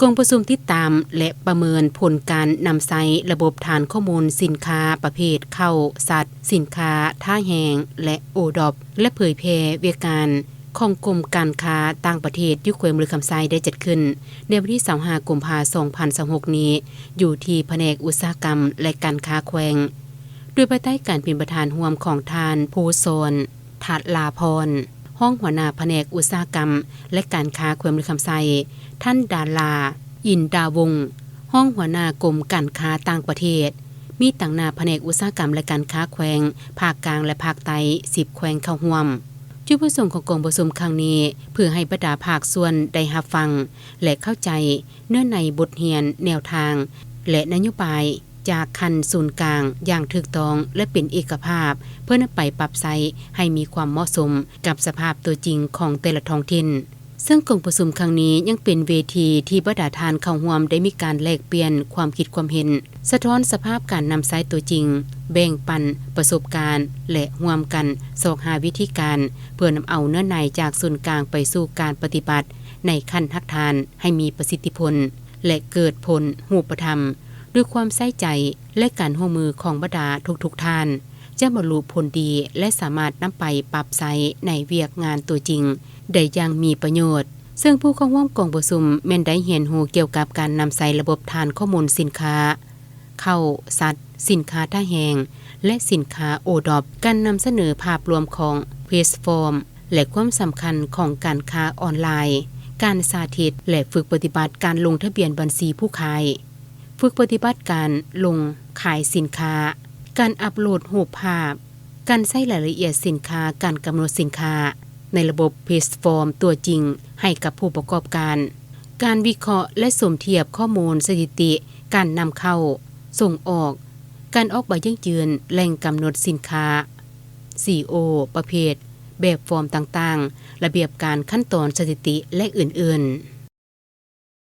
ກອງປະຊຸມຕິດຕາມ ແລະ ປະເມີນຜົນການນຳໃຊ້ລະບົບຖານຂໍ້ມູນສິນຄ້າປະເພດເຂົ້າ, ສັດ, ສິນຄ້າທ່າແຮງ ແລະ ໂອດອບ ແລະ ເຜີຍແຜ່ວຽກງານຂອງກົມການຄ້າຕ່າງປະເທດຢູ່ແຂວງບໍລິຄຳໄຊ ໄດ້ຈັດຂຶ້ນໃນວັນທີຊາວຫ້າ ກຸມພາ ສອງພັນຊາວຫົກນີ້ ຢູ່ທີ່ພະແນກອຸດສາຫະກຳ ແລະ ການຄ້າແຂວງ ໂດຍພາຍໃຕ້ການເປັນປະທານຮ່ວມຂອງທ່ານ ພູສອນ ທັດລາພອນ ຮອງຫົວໜ້າພະແນກອຸດສາຫະກຳ ແລະ ການຄ້າແຂວງບໍລິຄຳໄຊ, ທ່ານ ດາລາ ອິນດາວົງ ຮອງຫົວໜ້າກົມການຄ້າຕ່າງປະເທດ, ມີຕາງໜ້າພະແນກອຸດສາຫະກຳ ແລະ ການຄ້າແຂວງພາກກາງ ແລະ ພາກໃຕ້ ສິບແຂວງເຂົ້າຮ່ວມ. ຈຸດປະສົງຂອງກອງປະຊຸມຄັ້ງນີ້ ເພື່ອໃຫ້ບັນດາພາກສ່ວນໄດ້ຮັບຟັງ ແລະ ເຂົ້າໃຈເນື້ອໃນບົດຮຽນ, ແນວທາງ ແລະ ນະໂຍບາຍຈາກຂັ້ນສູນກາງຢ່າງຖືກຕ້ອງ ແລະ ເປັນເອກະພາບ ເພື່ອນຳໄປປັບໃຊ້ໃຫ້ມີຄວາມເໝາະສົມກັບສະພາບຕົວຈິງຂອງແຕ່ລະທ້ອງຖິ່ນ. ເຊິ່ງກອງປະຊຸມຄັ້ງນີ້ຍັງເປັນເວທີທີ່ບັນດາທ່ານເຂົ້າຮ່ວມໄດ້ມີການແລກປ່ຽນຄວາມຄິດຄວາມເຫັນ, ສະທ້ອນສະພາບການນຳໃຊ້ຕົວຈິງ, ແບ່ງປັນປະສົບການ ແລະ ຮ່ວມກັນຊອກຫາວິທີການ ເພື່ອນຳເອົາເນື້ອໃນຈາກສູນກາງໄປສູ່ການປະຕິບັດໃນຂັ້ນຮາກຖານໃຫ້ມີປະສິດທິຜົນ ແລະ ເກີດຜົນຮູບປະທຳ ດ້ວຍຄວາມໃສ່ໃຈ ແລະ ການຮ່ວມມືຂອງບັນດາທຸກໆທ່ານ ຈະບັນລຸຜົນດີ ແລະ ສາມາດນຳໄປປັບໃຊ້ໃນວຽກງານຕົວຈິງໄດ້ຢ່າງມີປະໂຫຍດ. ເຊິ່ງຜູ້ເຂົ້າຮ່ວມກອງປະຊຸມແມ່ນໄດ້ຮຽນຮູ້ກ່ຽວກັບການນຳໃຊ້ລະບົບຖານຂໍ້ມູນສິນຄ້າເຂົ້າ, ສັດ, ສິນຄ້າທ່າແຮງ ແລະ ສິນຄ້າໂອດອບ, ການນຳສະເໜີພາບລວມຂອງແພລດຟອມ ແລະ ຄວາມສຳຄັນຂອງການຄ້າອອນລາຍ, ການສາທິດ ແລະ ຝຶກປະຕິບັດການລົງທະບຽນບັນຊີຜູ້ຂາຍ, ຝຶກປະຕິບັດການລົງຂາຍສິນຄ້າ, ການອັບໂຫຼດຮູບພາບ, ການໃຊ້ລາຍລະອຽດສິນຄ້າ, ການກຳນົດສິນຄ້າໃນລະບົບແພລດຟອມຕົວຈິງໃຫ້ກັບຜູ້ປະກອບການ, ການວິເຄາະ ແລະ ສົມທຽບຂໍ້ມູນສະຖິຕິການນຳເຂົ້າ, ສົ່ງອອກ, ການອອກໃບຢັ້ງຢືນແຫຼ່ງກຳນົດສິນຄ້າ, ຊີໂອ ປະເພດ, ແບບຟອມຕ່າງໆ, ລະບຽບການ, ຂັ້ນຕອນສະຖິຕິ ແລະ ອື່ນໆ.